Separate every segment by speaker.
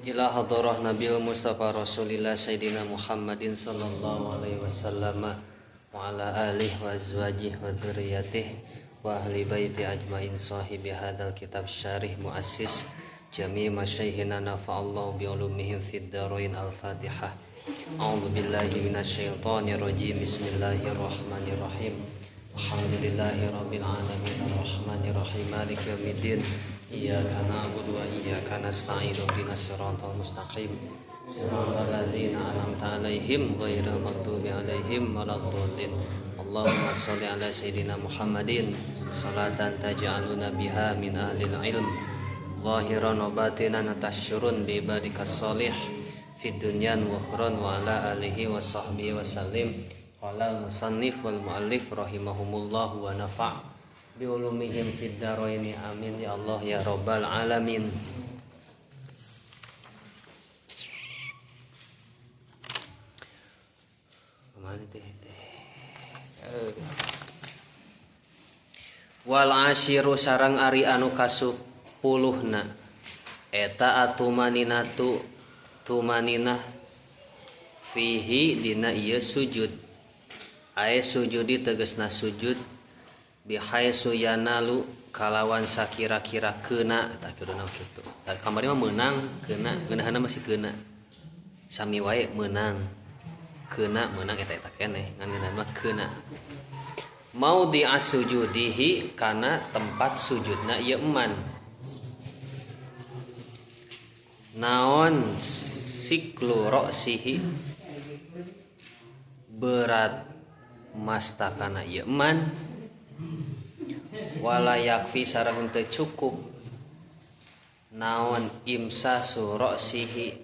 Speaker 1: Ila hadarah Nabil Mustafa Rasulillah Sayyidina Muhammadin sallallahu alaihi wasallam wa ala alihi wa azwajihi wa dzurriyyatihi wa ahli baiti ajmain sahibi hadzal kitab syarih muassis jami masyaykhina nafa'allahu bi ulumihim fid dharain. Al-Fatihah. A'udzu billahi minasyaitonir rajim. Bismillahirrahmanirrahim. Alhamdulillahi rabbil alamin arrahmanir rahim maliki yaumiddin. Iyyaka na'budu wa iyyaka nasta'in ihdinas siratal mustaqim siratal ladzina an'amta 'alaihim ghairil maghdubi 'alaihim waladdallin. Allahumma shalli ala sayidina Muhammadin salatan taj'aluna biha min ahlil ilm zahiran wa batinan tasyurun bi ibadikas salih fid dunya wa ukhra wa ala alihi wa sahbihi wa sallim. Qala al-musannif wal muallif rahimahumullah wa nafa' bi ulumihim fid dharaini. Amin ya Allah ya rabbal alamin. Kemana teh teh? Wal asyiru sareng ari anu kasupuluhna eta atumaninatu tumaninah fihi dina ieu sujud. Ae sujudi tegesna sujud bihaisu yanalu kalawan sakira-kira kena tak kira naon kitu. Da kamari mah meunang kena, geunahanna masih kena. Sami wae meunang. Kena meunang eta eta keneh, ngan geunahan mah kena. Maudi asujudihi kana tempat sujudna ieu eman. Naon siklu roksihi berat mastakana ieu eman wala yakfi sareng teu cukup naon imsasu roksihi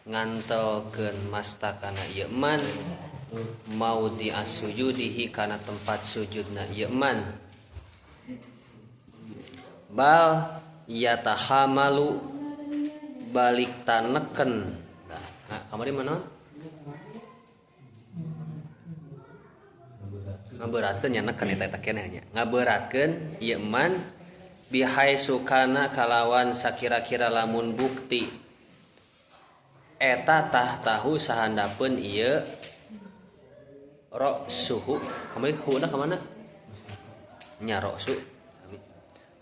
Speaker 1: ngantelkeun mastakana ieu eman maudi asujudihi kana tempat sujudna ieu eman bal yatahamalu balik taneken. Nah, kamari mana? Ngaberatkeun nya neken eta eta keneh nya. Ngaberatkeun ieu eman bihaisu kana kalawan sakira-kira lamun bukti eta tah tahu sahandapeun ieu roksuhu. Kamari huna ka mana? Nya roksu.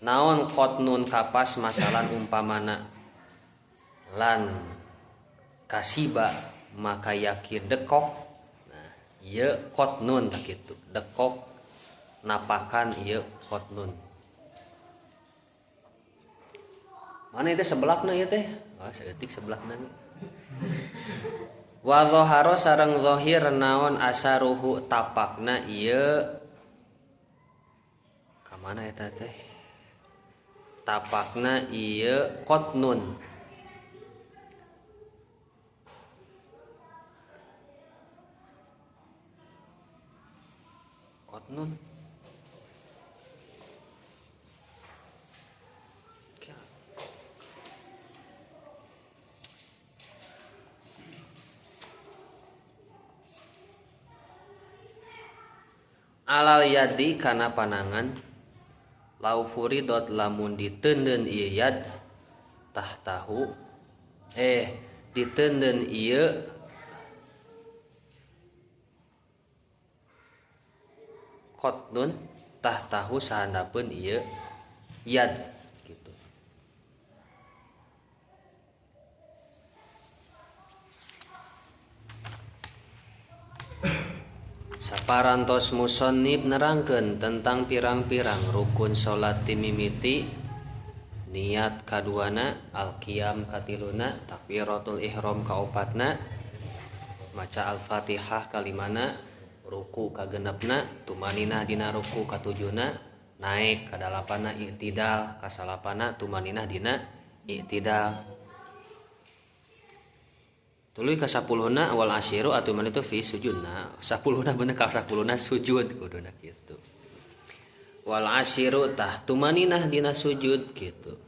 Speaker 1: Naon qotnun kapas masalan umpamana lan kasiba maka yakin dekok. Ieu qotnun tak kitu dekok napakan ieu qotnun. Mana itu sebelakna ieu teh? Wah, saeutik sebelakna. Wa dhahara sareng zahir naon asaruhu tapakna ieu ka mana eta teh? Tapakna ieu qotnun. Nun. Alal yadi kana panangan lau furidot lamun ditenden ieu yad tahtahu ditenden ieu qotnun tahtahu sahandapeun ieu yad gitu. Saparantos musannif nerangkeun tentang pirang-pirang rukun salat timimiti niat kaduana, al-qiyam katiluna, takbiratul ihram kaopatna, maca al-Fatihah kalimana, ruku kagenepna, tumaninah dina ruku katujuna, naik kadalapana i'tidal, kasalapana tumaninah dina i'tidal. Tuluy ka sapuluhna wal asyiru atuman itu fi sujudna. Sapuluhna bener ka sapuluhna sujud kuduna kitu. Wal asyiru tah tumaninah dina sujud kitu.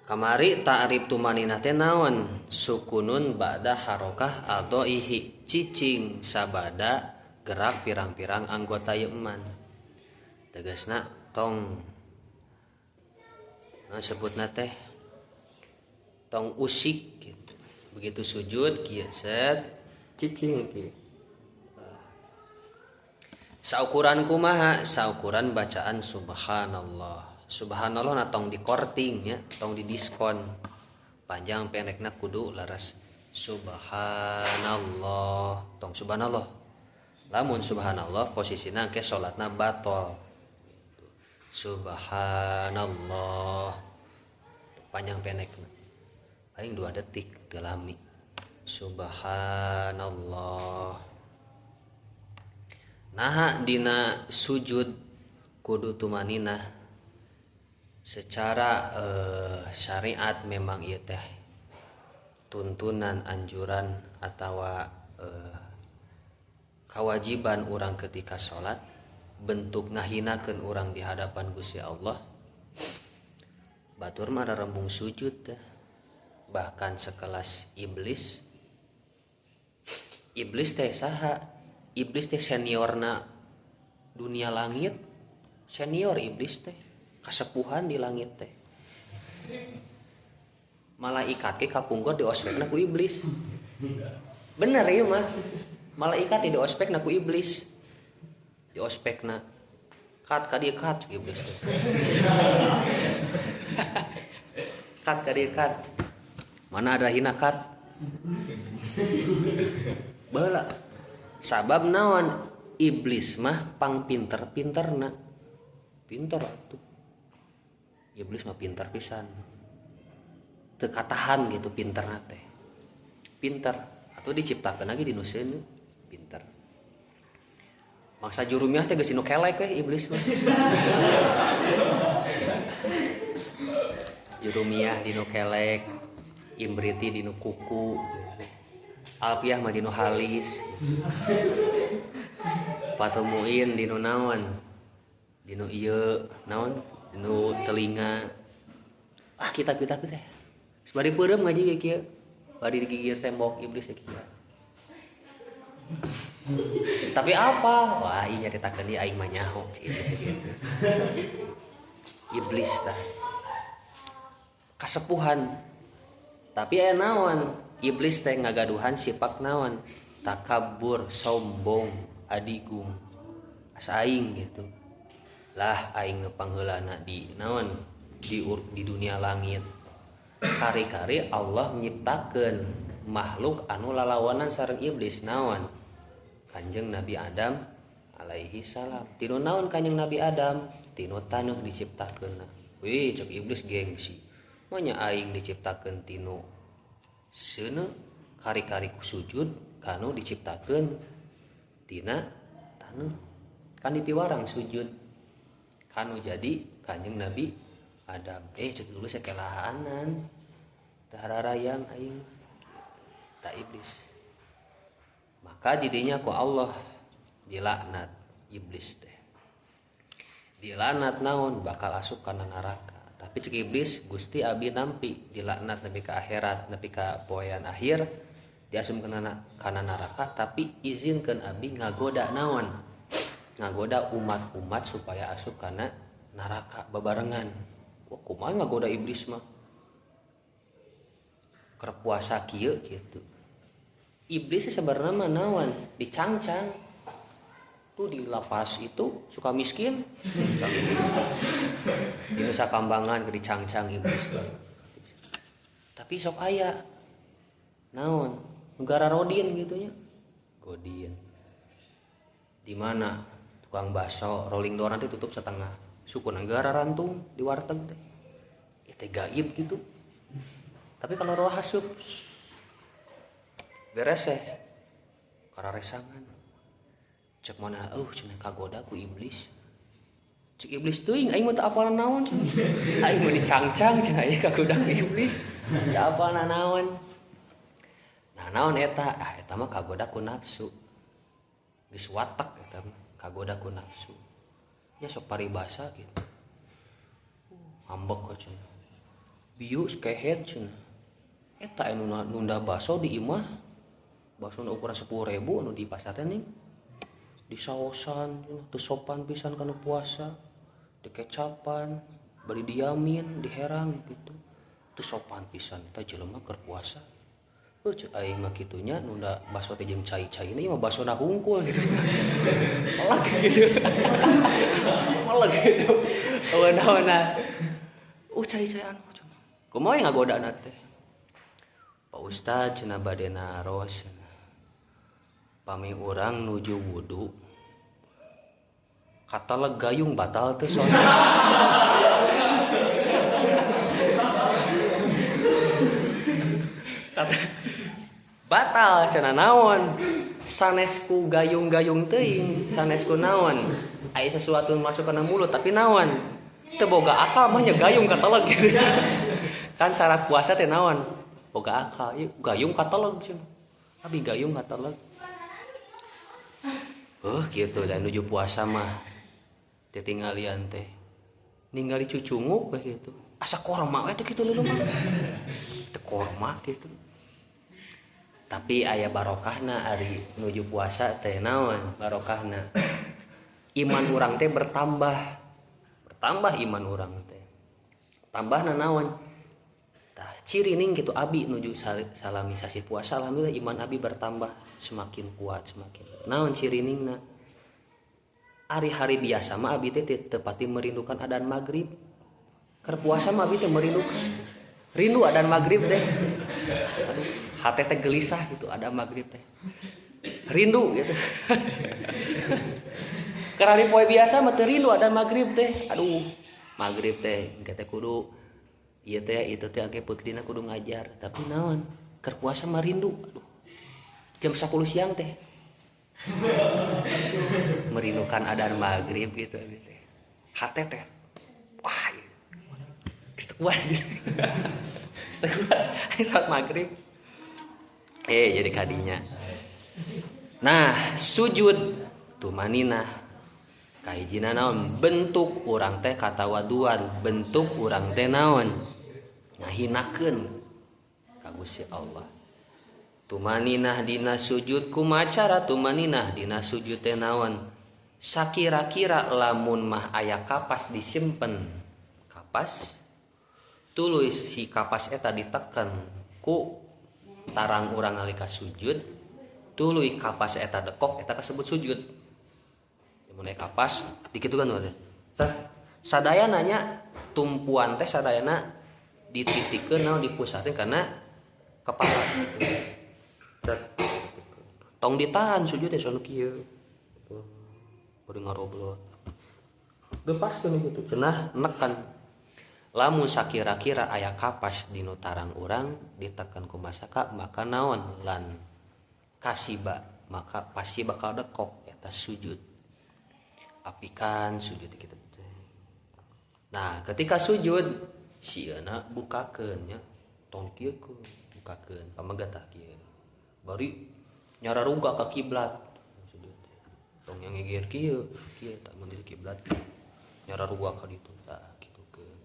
Speaker 1: Kamari ta'rif tumaninah teh naon? Sukunun ba'da harokah adaihi, cicing sabada gerak pirang-pirang anggota ieu eman. Tegasna tong nah sebutna teh Tong usik gitu. Begitu sujud kieu set cicing kieu. Saukuran kumaha? Saukuran bacaan subhanallah. Subhanallah na tong di korting ya, tong di diskon. Panjang pendekna kudu laras. Subhanallah, tong subhanallah. Lamun subhanallah posisina ke salatna batal. Subhanallah. Panjang pendekna. Paling 2 detik teu lami. Subhanallah. Naha dina sujud kudu tumaninah secara syariat memang ieu teh tuntunan anjuran atawa kewajiban orang ketika sholat bentuk ngahinakeun orang di hadapan Gusti Allah. Batur mah rarembung sujud teh. Bahkan sekelas iblis. Iblis teh saha? Iblis teh seniorna dunia langit. Senior iblis teh kasepuhan di langit teh. Malaikat ke kapungkur di ospekna ku iblis. Bener ieu mah. Malaikat di ospekna ku iblis. Di ospekna kat ka dieu kat iblis teh. Kat ka dieu kat. Mana ada hina kat? Baheula. Sabab naon? Iblis mah pang pinter-pinterna. Pinter atuh. Iblis mah pinter pisan. Teu katahan gitu pinterna teh. Pinter atuh diciptakeun lagi di nu seuneu pinter. Mangsa jurumiah teh geus nu kelek we iblis mah. Jurumiah di nu kelek, imriti di nu kuku, alpiah mah di nu halis. Patumuin di nu naon? Di nu ieu naon? Di nu telinga. Ah kitab-kitab teh. Bari peureum ngaji ge kieu. Bari digigir tembok iblis ge kieu. Tapi apa? Wah, ieu nyaritakeun ieu aing mah nyaho cik iblis kieu. Iblis tah. Kasepuhan. Tapi aya naon? Iblis teh ngagaduhan sifat naon? Takabur, sombong, adigung. Asa aing gitu. Lah aing nu pangheulana di naon? Di dunia langit. Kari-kari Allah nyiptakeun makhluk anu lalawanan sareng iblis naon? Kanjeng Nabi Adam alaihi salam. Tinu naon Kanjeng Nabi Adam? Tinu taneuh diciptakeunna. Wih, cek iblis gengsi. Manya aing diciptakeun tinu seuneu kari-kari ku sujud kanu diciptakeun tina taneuh. Kan dipiwarang sujud. Kanu jadi Kanjeng Nabi Adam. Cek dulu sekelaanan. Teu hararayang aing. Tak iblis. Maka jadinya ku Allah dilaknat iblis teh. Dilaknat naon bakal asup kana neraka. Tapi cek iblis Gusti abi nampi dilaknat nepi ka akhirat, nepi ka poean akhir diasum kana neraka, tapi izinkeun abi ngagoda naon? Ngagoda umat-umat supaya asup kana neraka babarengan. Wah, kumaha ngagoda iblis mah? Keur puasa kieu kitu. Iblis sebenarnya mah naon? Dicangcang. Tuh di lapas itu suka miskin. Di Nusa Kambangan ke dicangcang iblis tuh. Tapi sok aya naon? Negara Rodin gitunya. Godin. Di mana tukang bakso rolling door nanti tutup setengah. Suku negara rantung di warteg teh. Ya teh gaib gitu. Tapi kalau roh asup beres eh kararesangan. Cek mana cenah kagoda ku iblis. Cek iblis teuing aing mah teu apalan naon. Aing mah dicangcang cenah ieu kagoda ku iblis. Teu apalan naon. Nah naon eta? Ah eta mah kagoda ku nafsu. Geus watak eta mah kagoda ku nafsu. Nya sok paribasa gitu. Ngambek cenah. Bieu kehed cenah. Eta anu nunda baso di imah. Baso nu ukuran 10.000 anu di pasar teh ning. Disaosan teu sopan pisan kana puasa, dikecapan, bari diamin, diherang gitu. Teu sopan pisan eta jelema keur puasa. Heuh ceuk aing mah kitu nya nunda baso teh jeung cai-caina ieu mah basona hungkul gitu. Meleg gitu. Meleg gitu. Awan-awana. Cai-cai anu cenah. Kumaha ngagodana teh? Pak Ustad cenah bade naros. Pami urang nuju wudu kataleg gayung batal teu sholat. Batal cenah naon? Sanes ku gayung-gayung teuing, sanes ku naon? Aya sesuatu masuk kana mulut tapi naon? Teu boga akal mah nya gayung kataleg gitu. Kan syarat puasa teh naon? Boga akal, ieu gayung kataleg cenah. Abi gayung kataleg. Kitu dan nuju puasa mah titinggalian teh. Ningali cucunguk we kitu. Asa korma we teh kitu leuleum mah. Teu korma kitu. Tapi aya barokahna ari nuju puasa teh naon barokahna. Iman urang teh bertambah. Bertambah iman urang teh. Tambahna naon? Tah cirining kitu abi nuju salami sasi puasa alhamdulillah iman abi bertambah semakin kuat semakin. Naon ciriningna? Ari hari biasa mah abi teh teu pati merindukan adan magrib. Keur puasa mah abi teh merindukan. Rindu adan magrib teh. Aduh, hate teh gelisah gitu ada magrib teh. Rindu gitu. Keur hari poe biasa mah teu rindu adan magrib teh. Aduh, magrib teh engke teh kudu ieu teh itu teh engke peutina kudu ngajar. Tapi naon? Keur puasa mah rindu. Aduh. Jam 10 siang teh. Merindukan adan magrib gitu teh. Hate teh. Wah. Geus teu kuat gitu. Geus teu kuat salat magrib. Jadi kadinya. Nah, sujud tumaninah. Kahijina naon? Bentuk urang teh katawaduan, bentuk urang teh naon? Ngahinakeun ka Gusti Allah. Tumaninah dina sujud kumaha cara tumaninah dina sujud teh naon? Sakira-kira lamun mah aya kapas disimpen. Kapas tuluy si kapas eta diteken ku tarang urang nalika sujud, tuluy kapas eta dekok eta kasebut sujud. Mun aya kapas dikitu kan teh. Tah sadayana nya tumpuan teh sadayana dititikeun naon dipusateun kana kepala gitu. Tah tong ditahan sujud teh sono kieu. Bari ngaroblot. Lepaskeun kitu cenah neken. Lamun sakira-kira aya kapas dinu tarang urang ditekan ku masaka maka naon lan kasiba maka pasti bakal dekok eta sujud. Apikan sujud kitu teh. Nah, ketika sujud sieuna bukakeun nya tong kieu bukakeun pamagat tah kieu. Bari nyararuga ka kiblat sujud teh. Tong yang ngeger kieu kieu tak mun di kiblat nyararuga ka ditu tah kitukeun.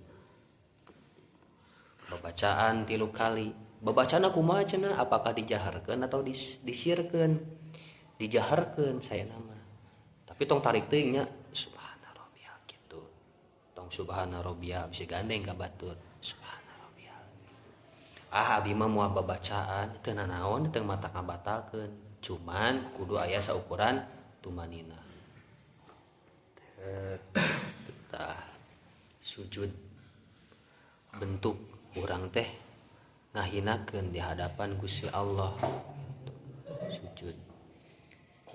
Speaker 1: Babacaan 3 kali. Babacaan kumaha cenah? Apakah dijaharkeun atau disirkeun? Dijaharkeun saya nama. Tapi tong tarik teuing nya subhana rabbiyal gitu. Tong subhana rabbiyal bisa gandeng ka batur. Subhana rabbiyal. Ah abi mah moal babacaan teu nanaon teu mata ngabatalkeun. Cuman kudu aya saukuran tumanina. Tah sujud bentuk urang teh ngahinakeun di hadapan Gusti Allah. Sujud.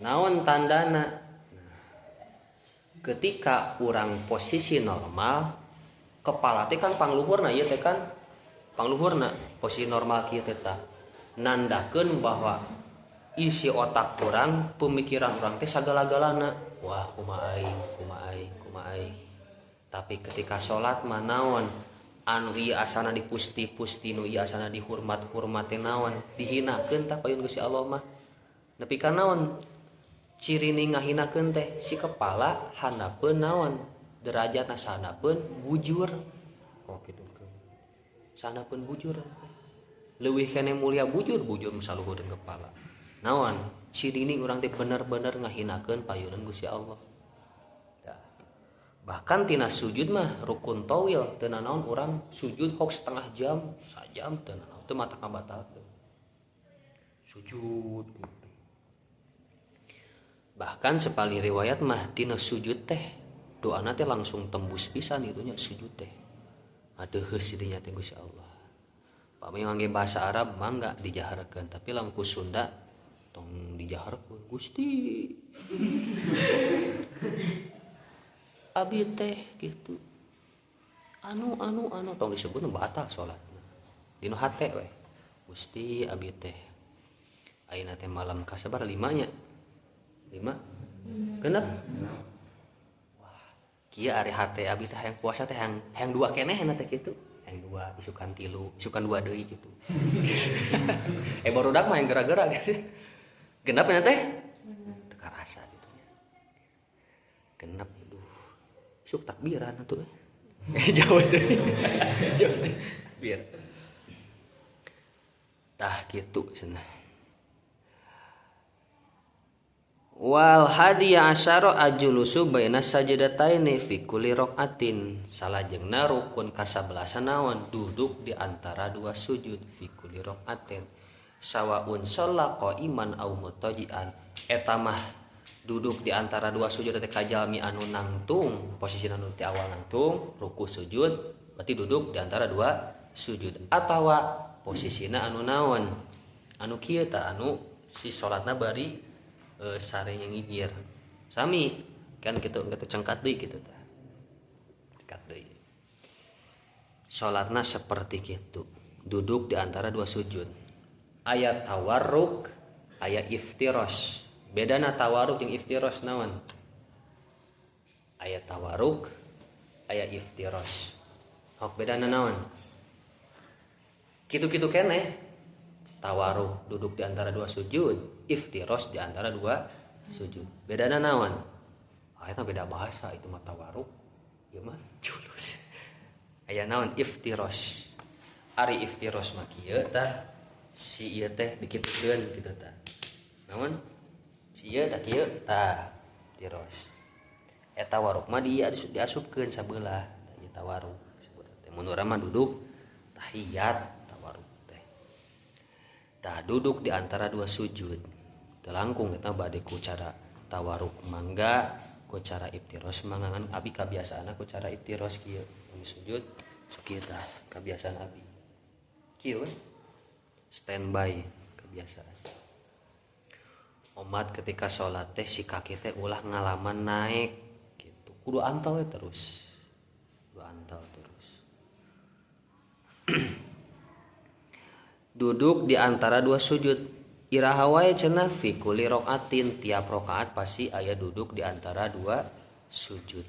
Speaker 1: Naon tandana? Ketika urang posisi normal, kepala teh kan pangluhurna ieu teh kan pangluhurna posisi normal kieu teh tah. Nandakeun bahwa isi otak urang, pemikiran urang teh sagala-galana. Wah, kumaha aing, kumaha aing, kumaha aing. Tapi ketika salat mah naon? Anu ieu asana dipusti-pusti, nu ieu asana dihormat-hormat teh naon? Dihinakeun tah payun Gusti Allah mah. Nepi ka naon? Ciri ngahinakeun teh si kepala handapeun naon? Derajatna sahandapeun bujur. Oh kitu. Sahandapeun bujur. Leuwih keneh mulia bujur, bujur saluhureun kepala. Naon? Ciri urang teh bener-bener ngahinakeun payunan Gusti Allah. Tah. Bahkan tina sujud mah rukun tawil teu nanaon urang sujud hok setengah jam, sajam teu nanaon teu mata kabatalkeun. Sujud gitu. Bahkan sepali riwayat mah tina sujud teh doana teh langsung tembus pisan itunya sujud teh. Adeheus dinya teh Gusti Allah. Pami ngangge bahasa Arab mangga dijaharkeun, tapi lamun ku Sunda tong dijaharkeun Gusti. Abi teh gitu. Anu anu anu tong disebut batal salat. Dinu hate we. Gusti abi teh ayeuna teh malam kasabar limanya. 5. Genep. Wah, kieu ari hate abi teh hayang puasa teh hayang dua keneh na teh kitu. Hayang dua isukan tilu, isukan dua deui kitu. Barudak mah yang gerak-gerak gitu. Genep nya teh? Teu karasa kitu nya. Genep duh. Isuk takbiran atuh. Jauh teh. Jauh teh. Biar. Tah kitu cenah. Wal hadiya asyara ajulusu baina sajdataini fi kulli rakaatin. Salajengna rukun kasabelasan naon duduk di antara dua sujud fi kulli rakaatin. Sawaun shalla qaiman aw mutajian. Eta mah duduk di antara dua sujud teh kajalmi anu nangtung, posisina nu ti awal nangtung, ruku sujud, berarti duduk di antara dua sujud. Atawa posisina anu naon? Anu kieu tah anu si salatna bari sare yang ngigir. Sami kan kitu kitu cengkat deui kitu tah. Cengkat deui. Salatna seperti kitu. Duduk di antara dua sujud. Aya tawarruk, aya iftiros. Bedana tawarruk jeung iftiros naon? Aya tawarruk, aya iftiros. Hok bedana naon? Kitu-kitu keneh. Tawarruk duduk di antara dua sujud, iftiros di antara dua sujud. Bedana naon? Ah eta beda bahasa itu mah tawarruk, ieu mah julus. Aya naon iftiros. Ari iftiros mah kieu tah si ieu teh dikitukeun kitu tah. Naon? Si ieu tah kieu tah iftiros. Eta tawarruk mah diasupkeun sabelah. Ieu tawarruk disebut teh. Mun urang mah duduk tahiyat tawarruk teh. Tah duduk di antara dua sujud. Teu langkung eta bade ku cara tawarruk mangga, ku cara iftiros mangga ngan abi kabiasaanna ku cara iftiros kieu. Mun sujud kieu tah kabiasaan abi. Kieu we. Standby kebiasaan. Omat ketika sholat teh si kaki teh ulah ngalaman naik gitu. Kudu antal we terus. Kudu antal terus. Duduk di antara dua sujud. Iraha wae cenah fi kulli rakaatin, tiap rakaat pasti aya duduk di antara dua sujud.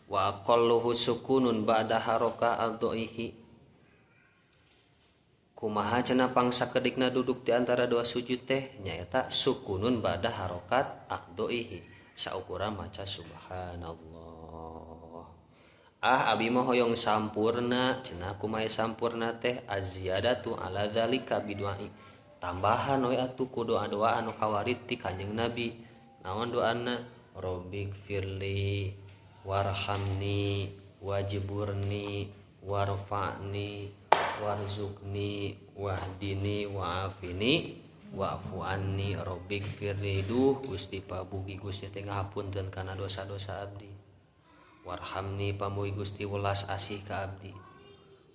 Speaker 1: Wa aqalluhu sukunun ba'da haraka adhihi. Kumaha cenah pangsakedikna duduk di antara dua sujud teh nyaeta sukunun ba'da harokat aqdhihi. Saukuran maca subhanallah. Ah abi mah hoyong sampurna cenah kumaha sampurna teh aziyadatu ala dzalika biduai. Tambahan we atuh ku doa-doa anu kawarit ti Kanjeng Nabi. Naon doana? Rabbik firli warhamni wajburni warfa'ni warzuqni wahdini wa'afini wa'fu anni rabbik firli. Duh Gusti pabugi Gusti teh ngahapunten kana dosa-dosa abdi. Warhamni pamugi Gusti welas asih ka abdi.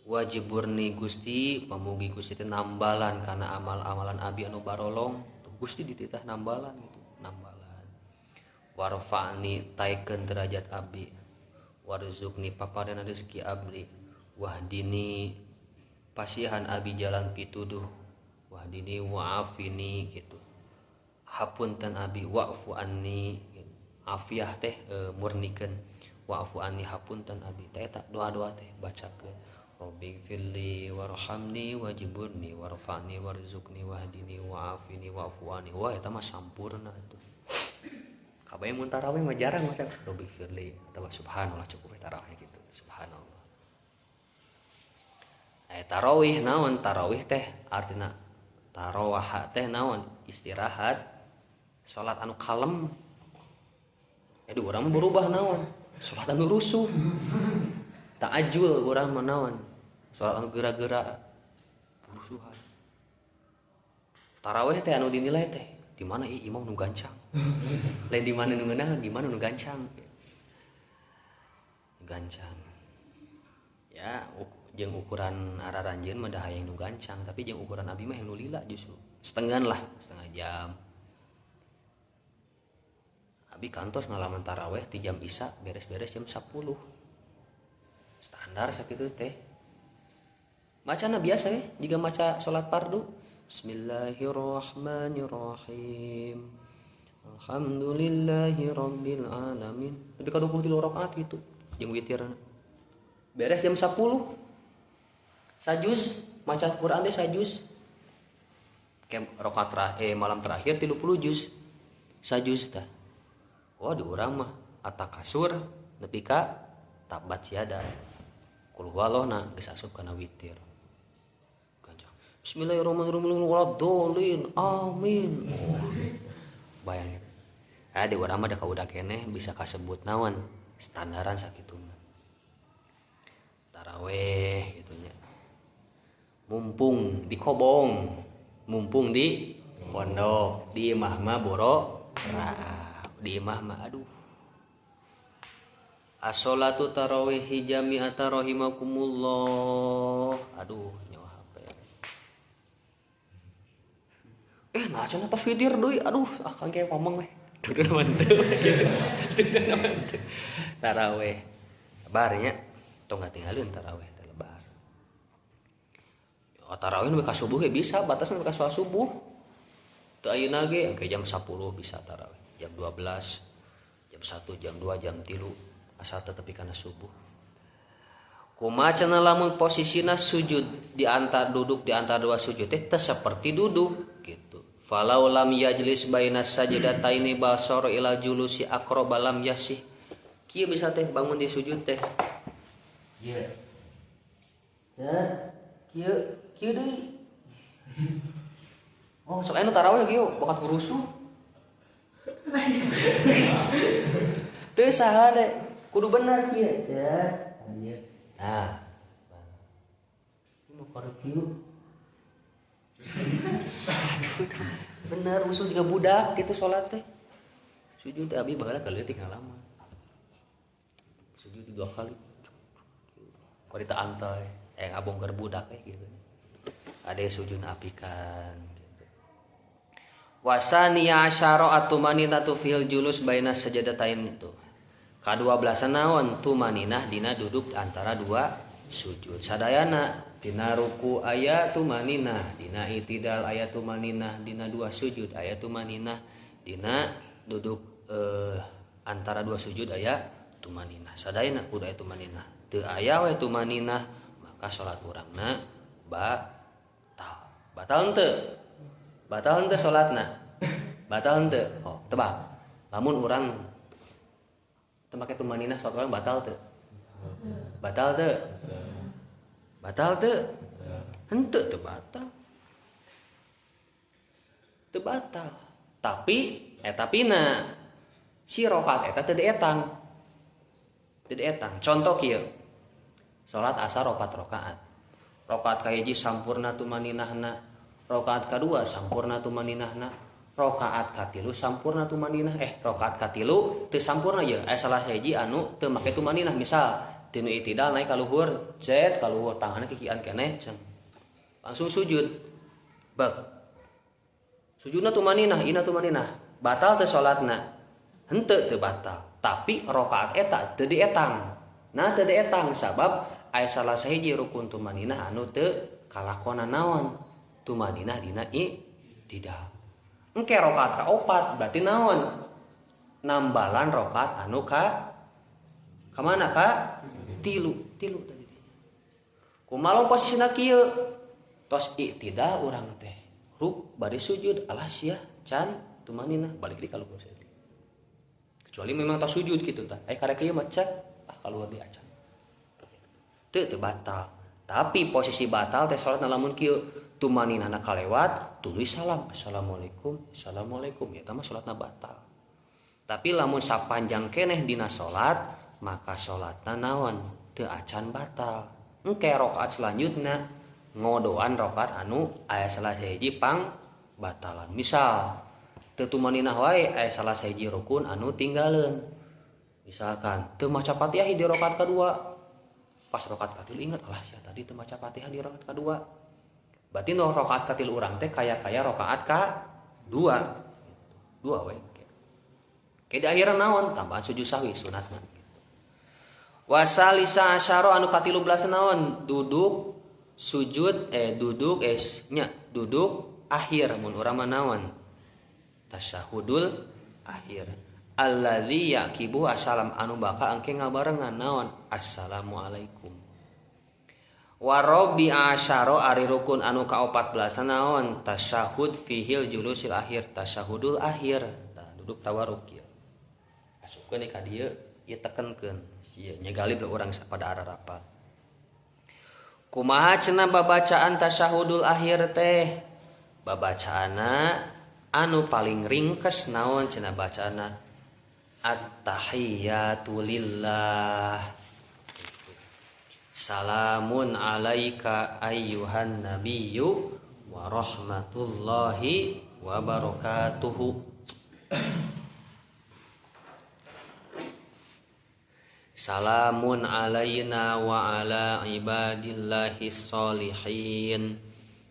Speaker 1: Wajiburni Gusti pamugi Gusti teh nambalan kana amal-amalan abdi anu barolong. Gusti dititah nambalan gitu, nambalan. Warfa'ni taikeun derajat abdi. Warzuqni paparena rezeki abdi. Wahdini pasihan abi jalan pituduh. Wahdini wa'afini gitu. Hapunten abi wa'fu anni gitu. Afiah teh murnikeun. Wa'fu anni hapunten abi. Teh eta doa-doa teh bacakeun. Rabbi firli warhamni wajburni warfa'ni warzuqni wahdini wa'afini wa'fu anni. Wah eta mah sampurna atuh. Kabeh mun tarawih mah jarang maca Rabbi firli atawa subhanallah cukup we tarawih gitu. Subhanallah. Tarawih naon? Tarawih teh artina tarawah teh naon? Istirahat. Salat anu kalem. Urang mah berubah naon? Salat anu rusuh. Ta'ajul urang mah naon? Salat anu geura-geura rusuhan. Taraweh teh anu dinilai teh di mana ieu imam nu gancang. Lain di mana nu ngeunah, di mana nu gancang. Gancang. Ya, jeung ukuran araranjeun mah da hayang nu gancang, tapi jeung ukuran abi mah yang nu lila justru. Setengah lah, setengah jam. Abi kantos ngalaman taraweh ti jam isya beres-beres jam 10. Standar sakitu teh. Macana biasa ya, jika maca salat fardu. Bismillahirrahmanirrahim. Alhamdulillahi rabbil alamin. Tapi ka 23 rakaat gitu jeung witirna. Beres jam 10. Sajuz maca Quran teh sajuz. Kayak rakaat malam terakhir 30 juz. Sajuz tah. Oh di urang mah atak kasur nepi ka tabat siada. Qul huwallohna geus asup kana witir. Gancang. Bismillahirrahmanirrahim. Waladhdallin. Amin. Oh, bayangin. Ah di urang mah da kaudah keneh bisa kasebut naon standaran sakituna. Taraweh gitu nya. Mumpung di kobong, mumpung di pondok, di imah mah boro di imah mah aduh. As-sholatu tarawih jami'ata rahimakumullah. Aduh, nyawa HP. Nah cenah tos witir deui. Aduh, akang kayak ngomong weh. Tuh mantu gitu. Tuh mantu. Tarawih. Lebar nya. Tong ngatinggalin tarawih teh lebar. Oh, tarawih nu ka subuh ge bisa, batasna ka salat subuh. Teu ayeuna ge engke jam 10 bisa tarawih. Jam 12, jam 1, jam 2, jam 3 asal teu tepi kana subuh. Kumaha cenah lamun posisina sujud di antara duduk di antara dua sujud teh teu seperti duduk gitu. Falau lam yajlis baina sajdataini basara ila julusi aqraba lam yasih. Kieu bisa teh bangun di sujud teh. Ieu. Ya, kieu kieu deui. Oh, sok anu tarawih kieu bakat rusuh. Teu saha de, kudu bener kieu. Cet. Ieu. Nah. Ini mau kieu. Bener usul juga budak gitu sholat teh. Sujud abi baheula kaleutik ngalaman. Sujud 2 kali. Korita antoy, ngabongkar budak gitu. Ada sujud apikan gitu. Wasaniya asyara atumaninatu fil julus baina sajadatain itu. Kadua belasan naon tumaninah dina duduk antara dua sujud. Sadayana dina ruku aya tumaninah, dina itidal aya tumaninah, dina dua sujud aya tumaninah, dina duduk antara dua sujud aya tumaninah. Sadayana kudu aya tumaninah. Teu aya we tumaninah maka salat urangna batal. Batal henteu? Batal henteu salatna? Batal henteu? Oh, tebak. Lamun urang teu make tumaninah salat urang batal teu? Batal teu? Batal teu? Henteu teu batal. Teu batal. Tapi eta pina si rokaat eta teu dietang. Teu dietang. Contoh kieu. Salat asar 4 rakaat. Rakaat kahiji sampurna tumaninahna, rakaat kadua sampurna tumaninahna, rakaat katilu sampurna tumaninah. Rakaat katilu teu sampurna ye. Salah sahiji anu teu make tumaninah. Misal tinu itidal naik ka luhur, cet ka luhur tanganna kikian keneh, ceng. Langsung sujud. Bek. Sujudna tumaninah, ina tumaninah. Batal teu salatna? Henteu teu batal. Tapi rakaat eta teu dietang. Nah teu dietang sabab aya salah sahiji rukun tumaninah anu teu kalakona naon? Tumaninah dina itidal. Engke rakaat kaopat berarti naon? Nambalan rakaat anu ka mana ka? Tilu, tilu tadi. Kumaha posisina kieu? Tos iktidal urang teh. Ruk bari sujud alah sia can tumaninah balik di kaluhur saeutik. Kecuali memang tos sujud kitu tah. Karek ieu mah cek ah kaluhur di acan. Teu teu batal. Tapi posisi batal teh salatna lamun kieu tumaninahna kalewat tuluy salam assalamualaikum assalamualaikum eta mah salatna batal. Tapi lamun sapanjang keneh dina salat maka salatna naon teu acan batal. Engke rakaat selanjutna ngodoan rakaat anu aya salah hiji pang batalan. Misal teu tumaninah wae aya salah sahiji rukun anu tinggaleun. Misalkan teu maca Fatihah di rakaat kadua. Pas rakaat katilu ingat, alah sia tadi teu maca Fatihah di rakaat kadua. Berarti nu rakaat katilu urang teh kaya-kaya rakaat kadua. Dua we. Ke di akhiran naon tambahan sujud sahwi sunatna gitu. Wasalisa asyara anu ka-13 naon duduk sujud duduk nya duduk akhir mun urang mah naon tasyahudul akhir alladzi yaqibu assalam anu bakal engke ngabarengan naon assalamualaikum. Wa rabi asyara ari rukun anu ka-14 naon tasyahud fihil julusil akhir tasyahudul akhir. Tah duduk tawarruk ieu asupkeun ka dieu ieu tekenkeun ieu nya galib urang pada ararapal. Kumaha cenah babacaan tasyahudul akhir teh? Babacaanna anu paling ringkes naon cenah bacaanna at-tahiyyatu lillah salamun alaika ayyuhan nabiyyu wa rahmatullahi wa barakatuhu. Salamun alaina wa ala ibadillahis sholihin.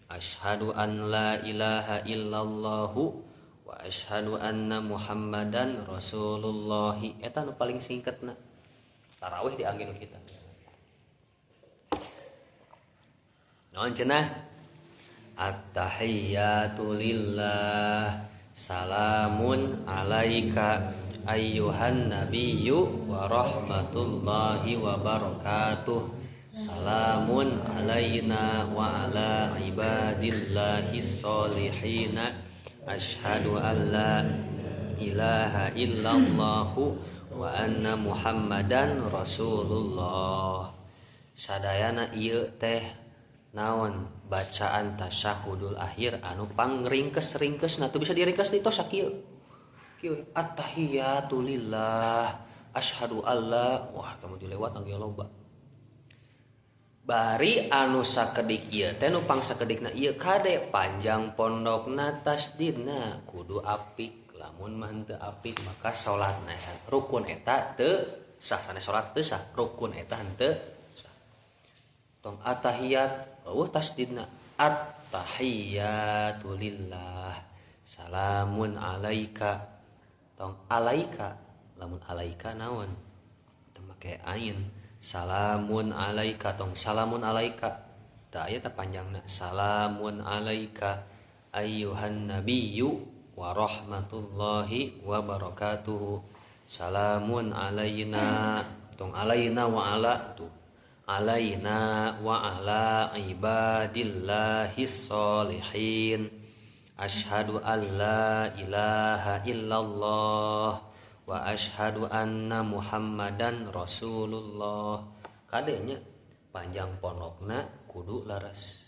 Speaker 1: Asyhadu an la ilaha illallahu wa asyhadu anna Muhammadan rasulullah. Eta nu paling singkatna. Tarawih diangge nu kita. Naon cenah? At-tahiyyatu lillah salamun alaika ayyuhan nabiyyu wa rahmatullahi wa barakatuh. Salamun alaina wa ala ibadillahis sholihin. Asyhadu an la ilaha illallah wa anna Muhammadan rasulullah. Sadayana ieu teh naon bacaan tasyahudul akhir anu pangringkes-ringkesna teu bisa diringkes di tos sakieu. Kieu at-tahiyyatu lillah asyhadu alla wah kamu dilewat angge loba. Bari anu sakedik ieu teh nu pangsakedikna ieu kade panjang pondokna tasdidna kudu apik. Lamun mah henteu apik maka salatna rukun eta teu sah, sanes salat teu sah, rukun eta henteu sah. Tong attahiyat eueuh tasdidna at-tahiyyatu lillah salamun alaika tong alaika lamun alaika naon teu make ain salamun alaika tong salamun alaika tah aya teh panjangna salamun alaika ayyuhan nabiyyu wa rahmatullahi wa barakatuhu. Salamun alaina tong alaina wa ala tuh alaina wa ala ibadillahis sholihin. Asyhadu an la ilaha illallah wa asyhadu anna Muhammadan rasulullah. Kadenya panjang pondokna kudu laras.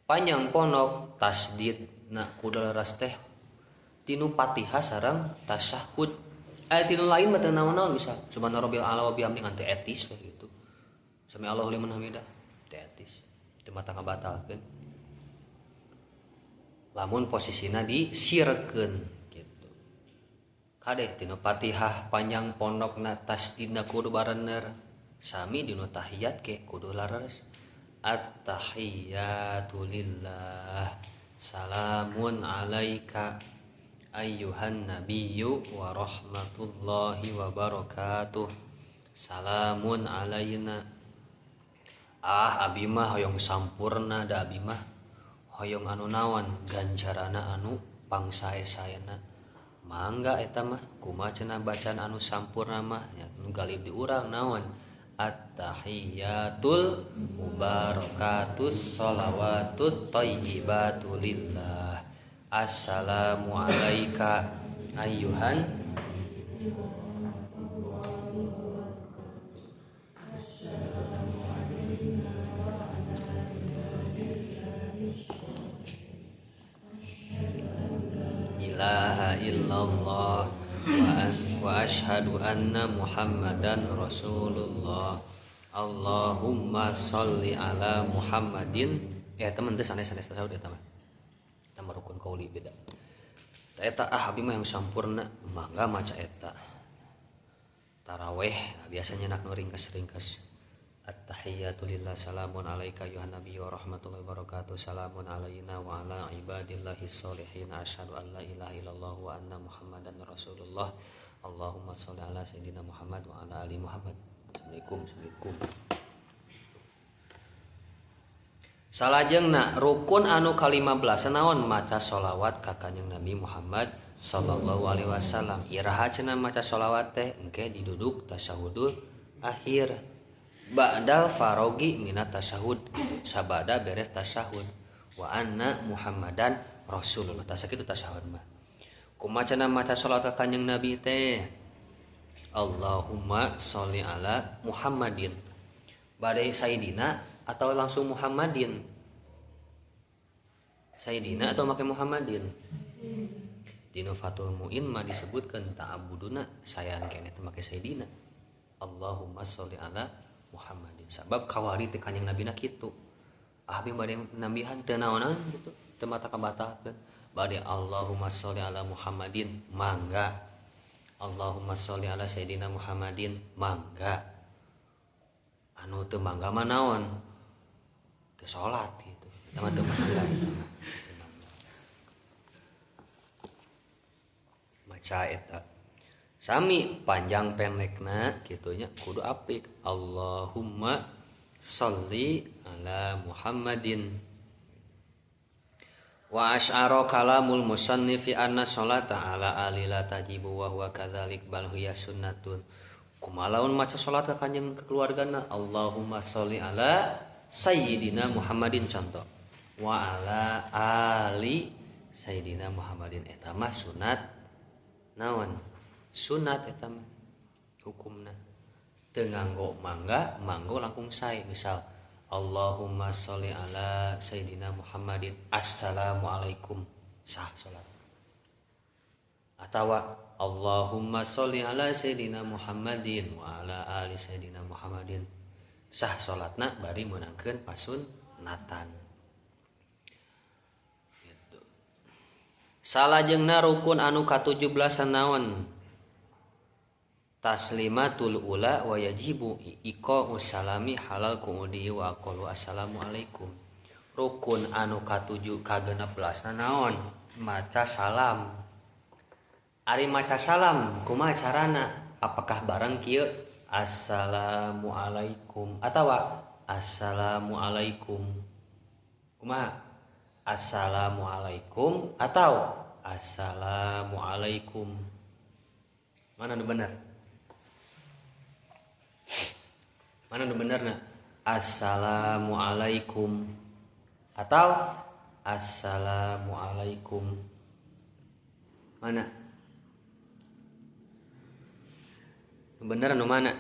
Speaker 1: Panjang pondok tasdidna kudu laras teh tinu Fatihah sareng tasyahud. Tinu lain mah teu naon-naon bisa. Subhana rabbil ala wa bihamdi ngan teu etis we gitu. Sami Allahu liman hamidah teu etis. Teu mata ngabatalkeun. Lamun posisina disirkeun gitu. Kadeh tinu Fatihah panjang pondokna tasdidna kudu barener. Sami dinu tahiyat ke kudu laras. At-tahiyyatu lillah salamun alaika ayyuhan nabiyyu wa rahmatullahi wa barakatuh. Salamun alaina. Ah abi mah hoyong sampurna da abi mah hoyong anu naon ganjarana anu pangsae-saena. Mangga eta mah kumaha cenah bacaan anu sampurna mah nya nu galib di urang naon at-tahiyyatul mubarakatus sholawatut thayyibatu lillah. Assalamu alaika ayyuhan ilaha illallah wa asyhadu anna Muhammadan Rasulullah. Allahumma sholli ala Muhammadin. Ya teman teh sanes-sanes tasyahud eta mah. Eta mah rukun qauli beda. Eta ah abi mah yang sampurna mangga maca eta. Taraweh nah, biasanya nak nu ringkes-ringkes. At-tahiyyatu lillah, salamun alaika ayuhan nabiyyu wa rahmatullahi wabarakatuh, salamun alaina wa ala ibadillahis sholihin, asyhadu an la ilaha illallah wa anna muhammadan rasulullah, Allahumma sholli ala sayyidina Muhammad wa ala ali Muhammad. Assalamualaikum. Assalamualaikum. Salajengna rukun anu ka-15 naon maca sholawat ka Kanjeng Nabi Muhammad sallallahu alaihi wasallam. Iraha cenah maca sholawat teh engke diduduk tasyahudul akhir. Ba'dal farogi minat tasyahud, sabada beres tasyahud, wa anna Muhammadan Rasulullah. Tas kitu tasyahud mah. Kumaha cenah maca sholawat ka Kanjeng Nabi teh? Allahumma sholli ala Muhammadin. Badai Sayyidina atau langsung Muhammadin? Sayyidina atau make Muhammadin? Dina Fathul Muin mah disebutkeun ta'abuduna sayan keneh teh make Sayyidina. Allahumma sholli ala Muhammadin. Sabab kawari teh Kanjeng Nabina kitu. Abi bade nambihan teu naonan gitu, teu mata kabatalkeun. Bade Allahumma sholli ala Muhammadin, mangga. Allahumma sholli ala Sayyidina Muhammadin, mangga. Anu teu mangga mah naon? Teu salat gitu. Eta mah teu mangga. Maca eta. Sami panjang pendekna kitunya kudu apik. Allahumma sholli ala Muhammadin. Wa asy'ara kalamul musannifi anna sholata ala ali la tajibu wa huwa kadzalik bal hiya sunnatun. Kumalaun maca salat ka kanjeng keluargana Allahumma sholli ala sayyidina Muhammadin contoh wa ala ali sayyidina Muhammadin eta mah sunat naon? Sunat eta mah hukumna. Teu nganggo mangga, manggo langkung sae. Misal Allahumma sholli ala sayyidina Muhammadin, assalamualaikum, sah salat. Atawa Allahumma sholli ala sayyidina Muhammadin wa ala ali sayyidina Muhammadin, sah salatna bari meunangkeun pasunatan. Gitu. Salajengna rukun anu ka-17 naon? Taslimatul ula wa yajibu iqa'us salami halal qu'udi wa aqalu assalamualaikum. Rukun anu katujuh ka-16 naon? Maca salam. Ari maca salam kumaha carana? Apakah bareng kieu assalamualaikum atawa assalamualaikum? Kumaha? Assalamualaikum atau assalamualaikum? Mana nu bener? Mana nu benerna? Assalamualaikum atau assalamualaikum? Mana? Nu bener nu mana?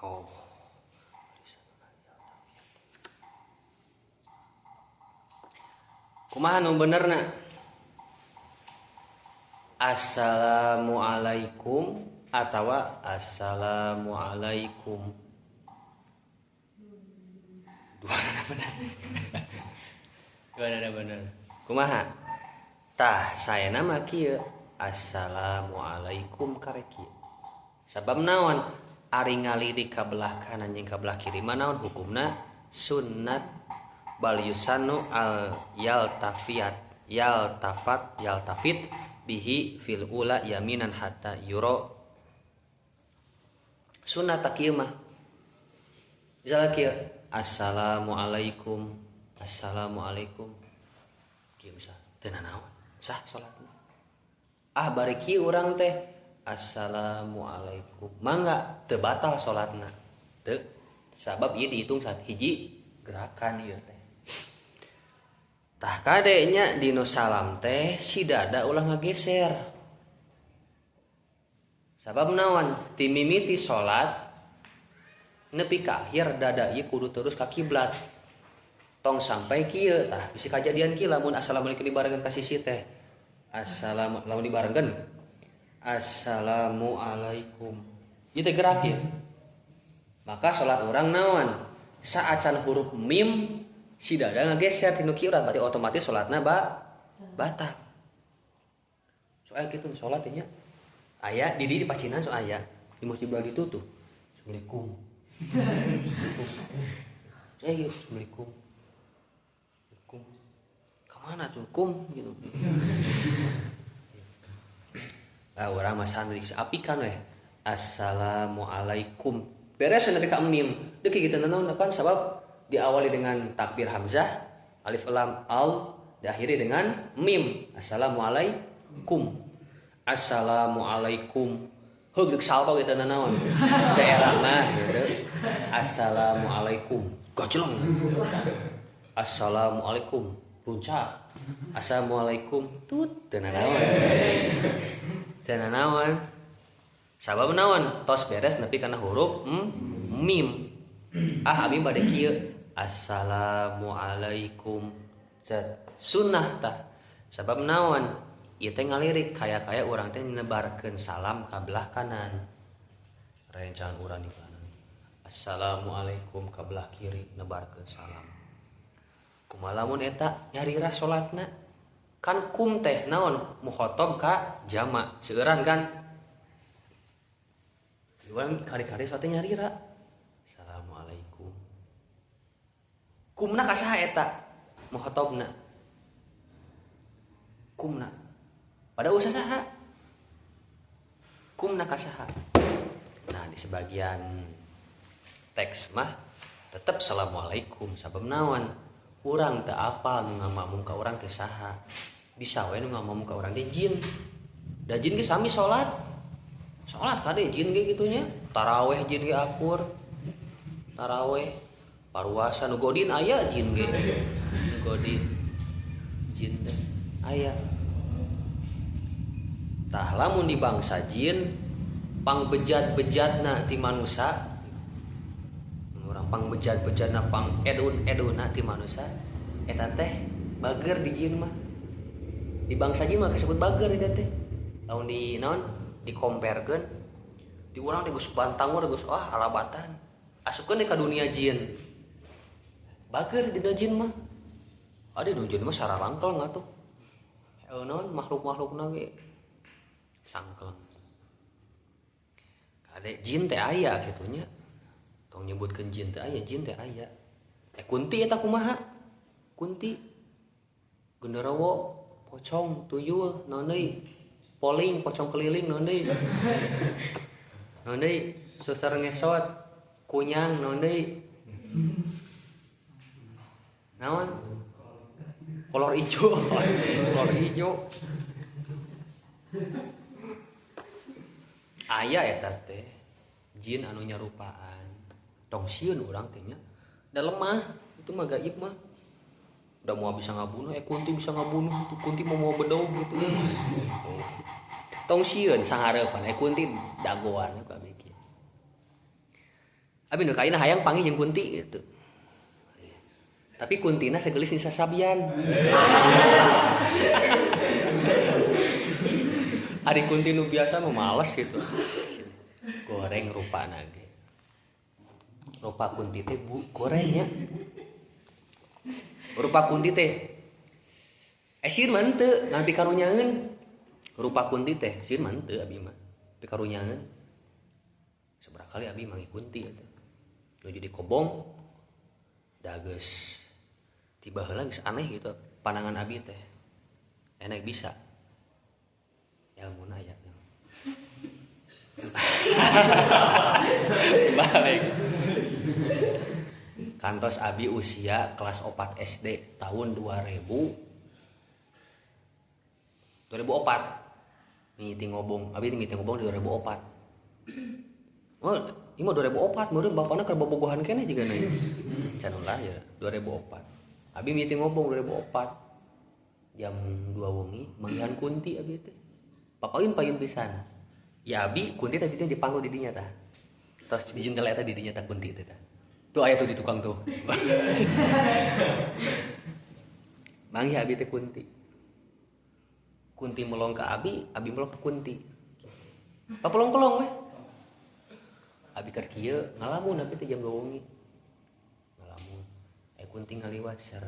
Speaker 1: Oh. Kumaha nu benerna? Assalamualaikum atawa assalamualaikum. Dua bener. Dua bener. Kumaha? Tah saena mah kieu. Assalamualaikum karek kieu. Sabab naon? Ari ngalirik ka belah kanan jeung ka belah kiri mah naon hukumna? Sunnat bal yusanu al yaltafiyat yaltafat yaltafit bihi fil ula yaminan hatta yuro. Sunnat kieu mah. Misalnya kieu, assalamualaikum, assalamualaikum. Kieu misal teu nanaon, sah salatna. Ah bari kieu urang teh assalamualaikum. Mangga teu batal salatna. Teu. Sabab ieu dihitung saat hiji gerakan ieu teh. Tah kade nya dinu salam teh si dada ulah ngageser. Sabab naon? Ti mimiti salat nepi ka akhir dada ieu kudu terus ka kiblat. Tong sampai kieu tah bisi kajadian kieu lamun assalamualaikum dibarengkeun ka sisi teh. Assalamu lamun dibarengkeun assalamualaikum. Ieu teh gerak ieu. Maka salat urang naon? Saacan huruf mim si dada ngageser tinu kieu berarti otomatis salatna batal. Soalnya kitu salat nya. Aya di di pacinan so aya di masjid belah ditu tuh. Assalamualaikum. Saya assalamualaikum. Assalamualaikum. Kemana tuh kum gitu. Lah urang mah santri apikan weh. Assalamualaikum. Beres nepi ka mim. Deuk kitu naon pan sabab diawali dengan takbir hamzah, alif lam al, diakhiri dengan mim. Assalamualaikum. Assalamualaikum. Heug deuk salto kitu nanaon. Daerah mah gitu. Assalamualaikum. Gajlong. Assalamualaikum. Puncak. Assalamualaikum. Tut teu nanaon. Teu nanaon. Sabab naon? Tos beres nepi kana huruf mim. Ah abi bade kieu. Assalamualaikum. Sunnah tah. Sabab naon? Ieu teh ngalirik kaya-kaya urang teh nebarkeun salam ka belah kanan. Rencang urang di kanan. Assalamualaikum ka belah kiri nebarkeun salam. Kumaha lamun eta nyarira salatna? Kan kum teh naon? Mukhatab ka jama. Seueuran kan? Urang kari-kari salatna nyarira. Assalamualaikum. Kumna ka saha eta? Mukhatabna. Kumna. Pada usaha saha? Kumna ka saha? Nah, di sebagian teks mah tetep assalamualaikum sabab naon? Urang teu apal nu ngamakmum ka urang teh saha. Bisa we nu ngamakmum ka urang teh jin. Da jin ge sami salat. Salat kade jin ge kitu nya. Taraweh jin ge akur. Taraweh paruasa nu godin aya jin ge. Nu godin jin teh aya. Tah lamun di bangsa jin pangbejat-bejatna ti manusa, urang pangbejat-bejatna pang edun-edunna ti manusa eta teh bager di jin mah. Di bangsa jin mah kasebut bager eta teh. Lamun di naon dikomparkeun di urang teh geus bantang urang geus ah alabatan. Asupkeun ka dunia jin. Bager di dunia jin mah. Ada di dunia jin mah sararangkel atuh. Naon makhluk-makhlukna ge sangkel. Kade jin teh aya kitu nya. Tong nyebutkeun jin teh aya, jin teh aya. Kunti eta kumaha? Kunti genderuwo, pocong, tuyul, naon deui? Poling, pocong keliling naon deui? Naon deui? Suster ngesot, kunyang naon deui? Naon? Kolor ijo. Kolor ijo. Aya eta teh jin anu nyarupaan. Tong sieun urang teh nya. Da lemah, itu mah gaib mah. Udah mau bisa ngabunuh, kunti bisa ngabunuh itu kunti mau bedog gitu. Tong sieun sangareupan kunti dagoan ku abi kieu. Abi nu kaina hayang panggih jeung kunti gitu. Tapi kuntina segelis Nisa Sabian. Ari kunti nu biasa mah males gitu. Goreng rupana ge. Rupa kunti teh bu gorengnya. Rupa kunti teh. Sieun mah henteu, ngan pikarunyaeun. Rupa kunti teh sieun mah henteu abi mah. Pikarunyaeun. Sabaraha kali abi manggih kunti eta. Nuju di kobong da geus tiba heula geus aneh gitu pandangan abi teh. Enak bisa. Ilmuna aya. Balik. Kantos abi usia kelas 4 SD tahun 2000 2004 mimiti ngobong, abi mimiti ngobong di 2004. Oh, ieu mah 2004 meureun bapana keur bobogohan keneh jiga na ieu. Can ulah ya 2004. Abi mimiti ngobong 2004. Jam 2 wengi manggihan kunti abi teh. Papayun payun pisan. Ya abi kunti teh dinya dipanggul di dinya tah. Tos di jendela eta di dinya tah kunti teh tah. Tuh aya tuh di tukang tuh. Manggih abi teh kunti. Kunti melong ke abi, abi melong ke kunti. Papelong-pelong weh. Abi keur kieu ngalamun abi teh jam 2 wengi. Ngalamun. Kunti ngaliwat ser.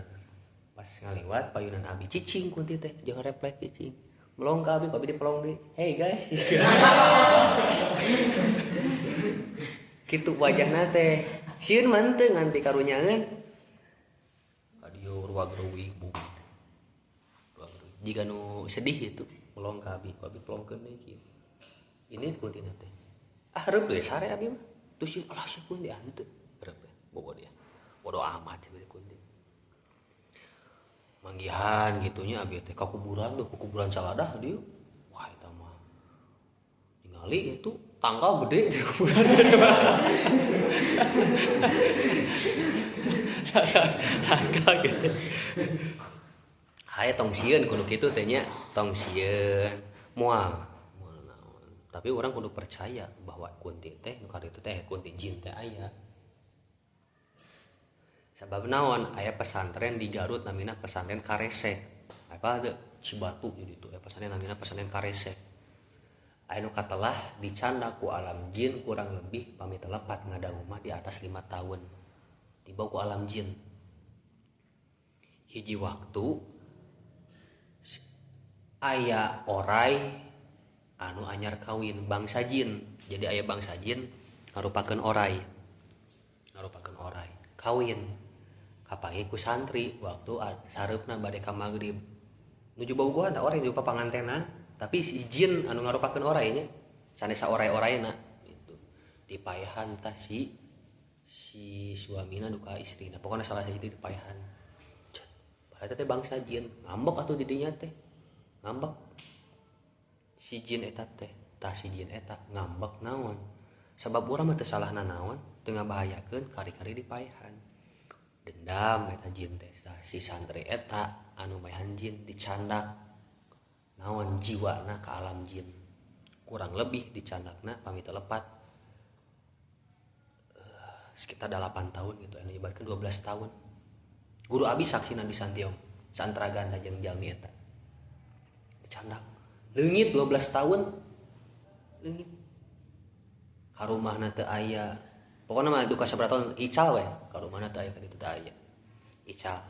Speaker 1: Pas ngaliwat payunan abi cicing kunti teh, jangan refleks cicing. Melong ke abi, abi dipelong deui. Hey guys. Kitu wajahna teh. Sieun mah teu ngan pikarunyaeun. Adio ruag reuih bu. Jika nu sedih itu melong ka abi, abi pelongkeun deui kieu. Ini kuntina teh. Ah reup deui sare abi mah. Terus sieun alah sieun kunti henteu. Reup we bobo dia. Bodo amat sih kunti. Manggihan gitunya abi teh ka kuburan tuh, kuburan Saladah dieu. Wah eta mah. Ningali itu tanggal gede di kuburan. Tanggal gede. Haye tong sieun kudu kitu teh nya, tong sieun. Moal naon. Tapi orang kudu percaya bahwa kunti teh nu karitu teh kunti jin teh aya. Sabab naon aya pesantren di Garut namina pesantren Karesek. Apa teu Cibatu jadi itu aya pesantren namina pesantren Karesek. Aya nu katelah dicanda ku alam jin kurang lebih pami telepat ngadangu mah di atas 5 tahun. Dibawa ku alam jin. Hiji waktu aya orai anu anyar kawin bangsa jin. Jadi aya bangsa jin ngarupakeun orai. Ngarupakeun orai kawin. Kapanggih ku santri waktu sareupna bade ka magrib. Nuju bobogohan da orai nuju papangantenan, tapi si jin anu ngarupakeun orai nya sanes saorai-oraina gitu. Dipaehan tah si suamina duka istrina. Pokona salah sahiji dipaehan. Padahal teh bangsa jin ngambek atuh di dinya teh. Ngambek si jin eta teh, tah si jin eta ngambek naon? Sabab urang mah teu salahna naon, teu ngabahayakeun kari-kari dipaehan. Dendam eta jin teh, tah si santri eta anu maehan jin dicandak naon jiwana ka alam jin. Kurang lebih dicandakna pami teu lepat sekitar 8 tahun gitu, anu ibaratkeun 12 tahun. Guru abi saksina di Santiong, santraganda jeung jalmi eta. Dicandak leungit 12 tahun leungit ka rumahna teu aya. Pokona mah duka sabaraha tahun ical we ka rumahna teu aya ka ditu teu aya ical.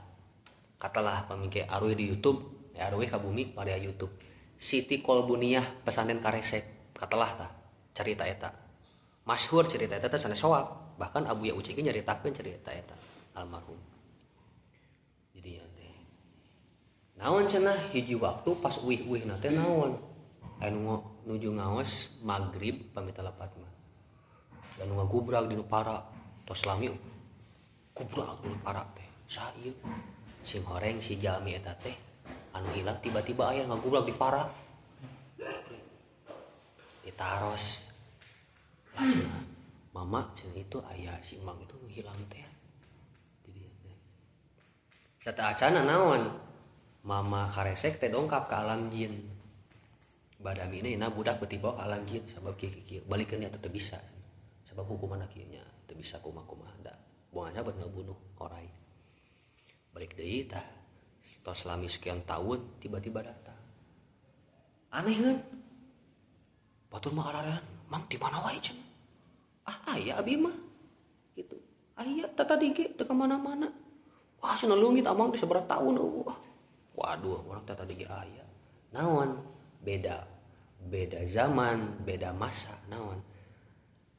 Speaker 1: Katalah pamingke aruih di YouTube ya aruih ka bumi pada YouTube Siti Kolbuniah pesantren Karesek. Katalah tah carita eta masyhur cerita eta teh sanes soak, bahkan Abu Ya Uci ge nyaritakeun cerita eta almarhum. Jadi ya teh naon cenah hiji waktu pas uih-uihna teh naon anu nuju ngaos magrib pamit lepat mah anu ngagubrak di nu para tos lami gubrak di nu para teh saha ieu sing horeng si jalmi eta teh anu hilang tiba-tiba aya ngagubrak di para ditaros lah cenah mama cenah itu aya si mang itu hilang teh di dieu teh sateuacana naon mama Karesek teh dongkap ke alam jin. Badamina ina budak beuti bawa ke alam jin sabab kieu kieu balikeun nya teu bisa. Sabab hukuman kieu nya teu bisa kumaha-kumaha da. Buangnya buat ngebunuh orai. Balik deui tah tos lami sekian tahun tiba-tiba datang. Aneh kan? Batur mah araran, mang di mana wae cenah? Ah aya abi mah. Gitu. Aya tah tadi ge teu ka mana-mana. Wah cenah leungit amang teh sabaraha taun eueuh. Waduh, urang teh tadi ge aya. Naon? Beda. Beda zaman, beda masa, naon?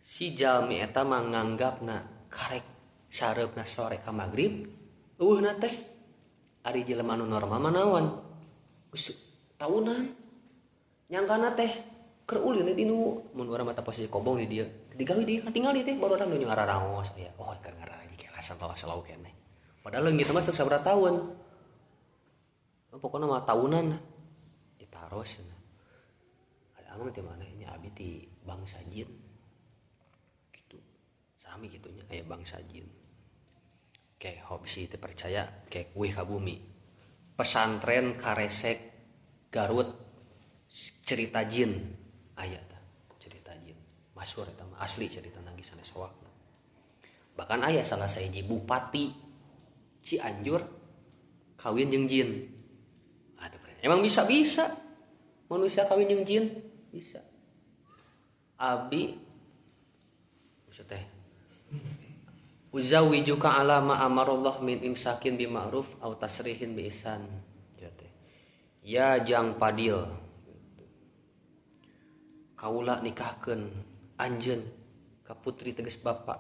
Speaker 1: Si jalmi eta mah nganggapna karek sareupna sore ka magrib, eueuhna teh ari jelema anu normal mah naon? Geus taunan. Nyangkana teh keur ulin di nu mun urang mah posisi kobong di dieu. Digawe di katingal di teh baru urang nu ngararaos aya. Oh, keur ngararaji kelasan tawa salau keneh. Padahal leungit mah sabaraha taun. Pokokna mah taunan ditaros cenah. Ada amang teh mana nya abi ti bangsa jin. Gitu. Sami kitu nya aya bangsa jin. Kayak hobi teu percaya kayak kuih ka bumi. Pesantren Karesek Garut cerita jin aya tah cerita jin. Masyhur eta mah asli cerita nangis sanes hoak. Bahkan aya salah sahiji bupati Cianjur kawin jeung jin. Emang bisa-bisa manusia kawin jeung jin? Bisa. Abi maksud teh uzawijuka ala ma amarallah min imsakin bi ma'ruf au tasrihin bi ihsan. Ya teh. Ya jang Padil. Kaula nikahkeun anjeun ka putri tegas bapak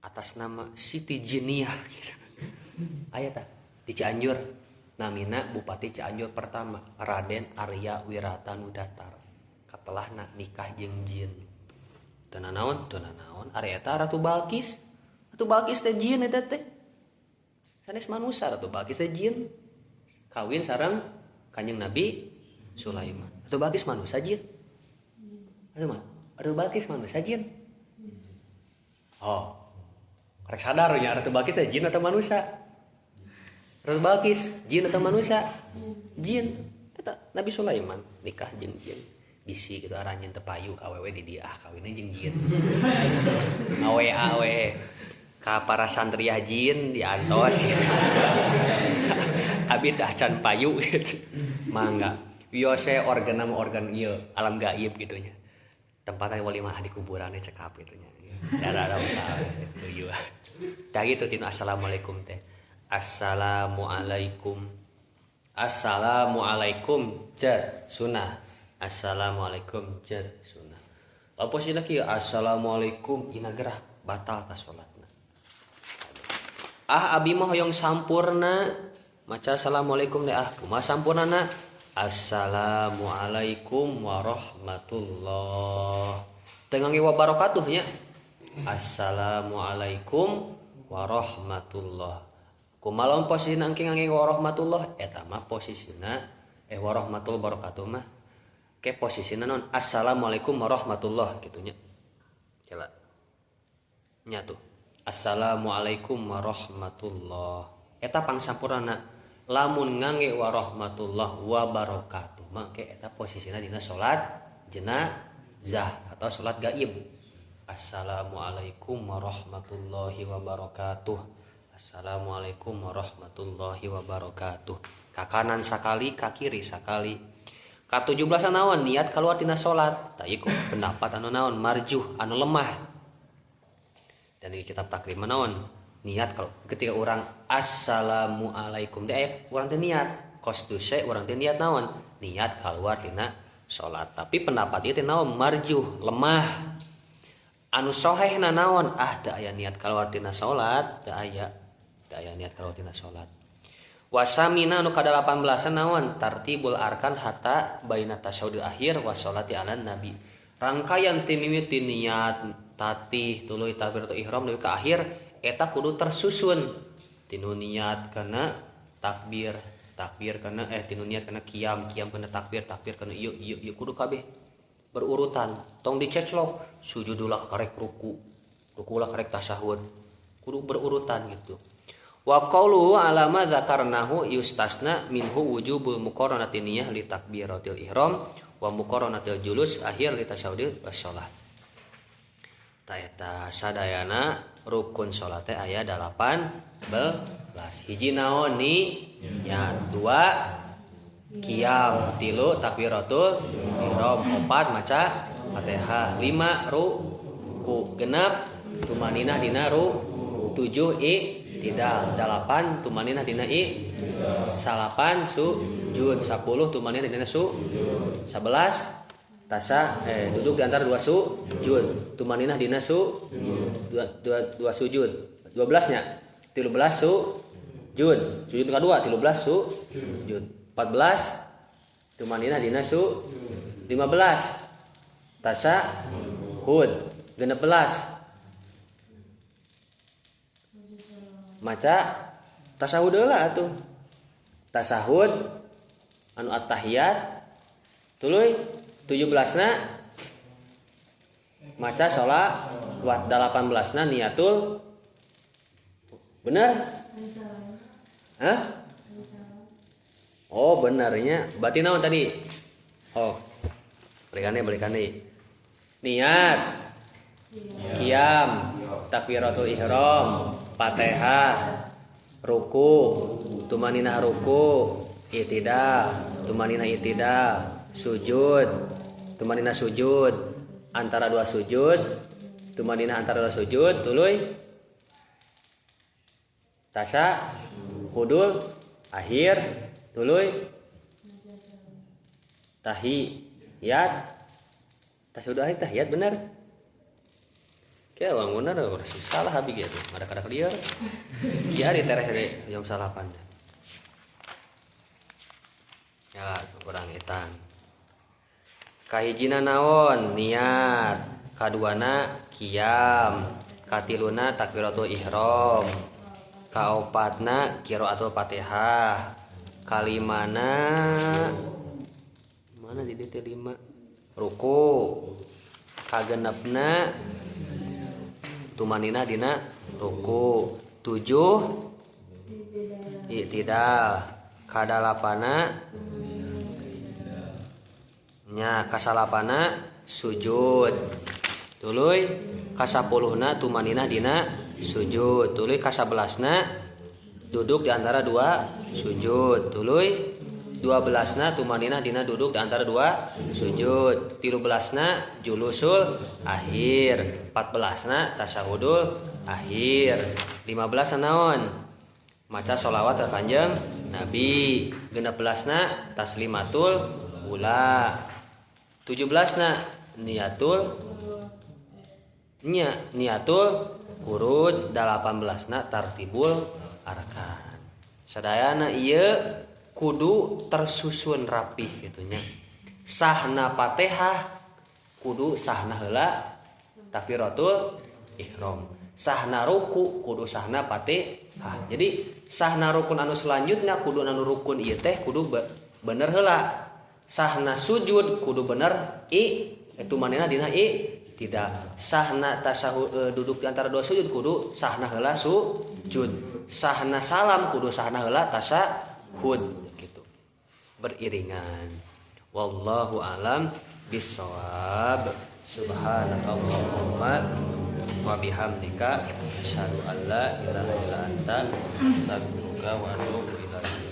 Speaker 1: atas nama Siti Jiniah gitu. Aya tah di Cianjur. Namina Bupati Cianjur pertama Raden Arya Wiratanudatar. Katelahna nikah jeung jin. Teu nanaon, teu nanaon. Ari eta Ratu Balkis. Ratu Balkis teh jin eta teh. Sanes manusa Ratu Balkis teh jin. Kawin sareng Kanjeng Nabi Sulaiman. Ratu Balkis manusa jin. Ratu mah Ratu Balkis manusa jin. Oh. Rek sadar nya Ratu Balkis teh jin atau manusa? Ratu Balkis jin atau manusia? Jin. Eta Nabi Sulaiman nikah jeung jin. Bisi kitu aranjeun teu payu ka awewe di dieu ah kawinna jeung jin. Awe awe ka para santriah jin diantos. Abi teh acan payu gitu. Mangga. Wios we organ nama organ ieu alam gaib kitu nya. Tempatna wali mah di kuburannya cekap kitu nya. Darah gitu ieu. Tah kitu tinu assalamualaikum teh. Assalamualaikum. Assalamualaikum jar sunah. Assalamualaikum jar sunah. Apa sih lagi assalamualaikum ina gerah batal ka salatna. Ah abi mah hoyong sampurna maca assalamualaikum teh ah kumaha sampurnana? Assalamualaikum warahmatullah. Teu ngangge wabarakatuh nya. Assalamualaikum warahmatullah. Kumaha posisina engke ngangge warahmatullah eta mah posisina warahmatullahi wabarakatuh mah ke posisina naon assalamualaikum warahmatullah kitu nya. Kela. Nya tuh. Assalamualaikum warahmatullah. Eta pangsampurna lamun ngangge warahmatullah wabarakatuh mah ke eta posisina dina salat jenazah atau salat gaib. Assalamualaikum warahmatullahi wabarakatuh. Assalamualaikum warahmatullahi wabarakatuh. Ka kanan sakali, ka kiri sakali. Ka 17 naon niat keluar tina salat. Tah ieu pendapat anu naon marjuh anu lemah. Dan di kitab Takrib naon niat kalau ketika orang assalamualaikum teh urang teh niat qasdu syai urang teh niat naon niat keluar tina salat. Tapi pendapat ieu teh naon marjuh lemah. Anu sohehna naon ah teu aya niat keluar tina salat, teu aya. Teu aya niat keluar tina salat. Wasamina anu ka-18 naon tartibul arkan hatta baina tasyahudil akhir wa sholati ala nabi. Rangkaian ti mimiti niat tatih tuluy takbiratul ihram nepi ka akhir eta kudu tersusun. Tinu niat kana takbir, takbir kana tinu niat kana qiyam, qiyam kana takbir, takbir kana ieu ieu ieu kudu kabeh berurutan. Tong diceclok sujudulah karek ruku, rukulah karek tasyahud. Kudu berurutan gitu. Wa qawluhu ala ma dzakarnahu yustasna minhu wujubul muqaranati niyyah li takbiratil ihram wa muqaranatil julus akhir li tasyahudil wassalat. Ta eta sadayana rukun salat teh aya 18. Hiji naon ni? Niat. 2 qiyam, 3 takbiratul ihram, 4 maca Fatihah, 5 ruku, 6 tumaninah dina ruku, 7 i'tidal, 8 tumaninah dina salapan sujud, 10 tumaninah dina sujud, 11 tasa duduk di antara dua sujud, tumaninah dina dua sujud, 12 nya 13 sujud, sujud kedua 13 sujud, 14 tumaninah dina 15 tasa hud, 16 maca tasahud heula atuh. Tasahud anu at-tahiyat tuluy 17 na maca sholawat, 18 na niatul bener? Hah? Oh benernya berarti naon tadi? Oh balikan niat, qiyam, takbiratul ihram, Fatihah, ruku, tumaninah ruku, i'tidal, tumaninah i'tidal, sujud, tumaninah sujud, antara dua sujud, tumaninah antara dua sujud, tuluy tasa hudul akhir, tuluy tahiyat, tasyahud akhir tahiyat bener. Kayak orang bener salah habis gitu, ada kada liar. Iya di tereh jam salapan. Ya kurang etan. Kahijina naon niat, kaduana qiyam, katiluna takbiratul ihram, kaopatna qiraatul Fatihah, kalimana mana di DT 5 ruku, kagenepna tumanina dina ruku, 7 i'tidal, kadalapana nya kasalapana sujud, tuluy kasapuluhna tumanina dina sujud, tuluy kasabelasna duduk di antara dua sujud, tuluy 12na tumanina dina duduk di antara dua sujud, 13na julusul akhir, 14na tasyahudul akhir, 15na naon maca sholawat ka Kanjeng Nabi, 16na taslimatul ula, 17na niatul nya niatul khuruj, 18na tartibul arkan. Sadayana ieu kudu tersusun rapih gitu nya. Sahna Fatihah kudu sahna heula takbiratul ihram. Sahna ruku kudu sahna Fatihah. Jadi sahna rukun anu selanjutnya kudu anu rukun ieu teh kudu bener heula. Sahna sujud kudu bener i itu manehna dina i tidak. Sahna tasahud duduk di antara dua sujud kudu sahna heula sujud. Sahna salam kudu sahna heula tasyahud gitu. Beriringan. Wallahu alam bissawab. Subhanakallahumma wa bihamdika asyhadu an la ilaha illa anta astaghfiruka wa atubu ilaik.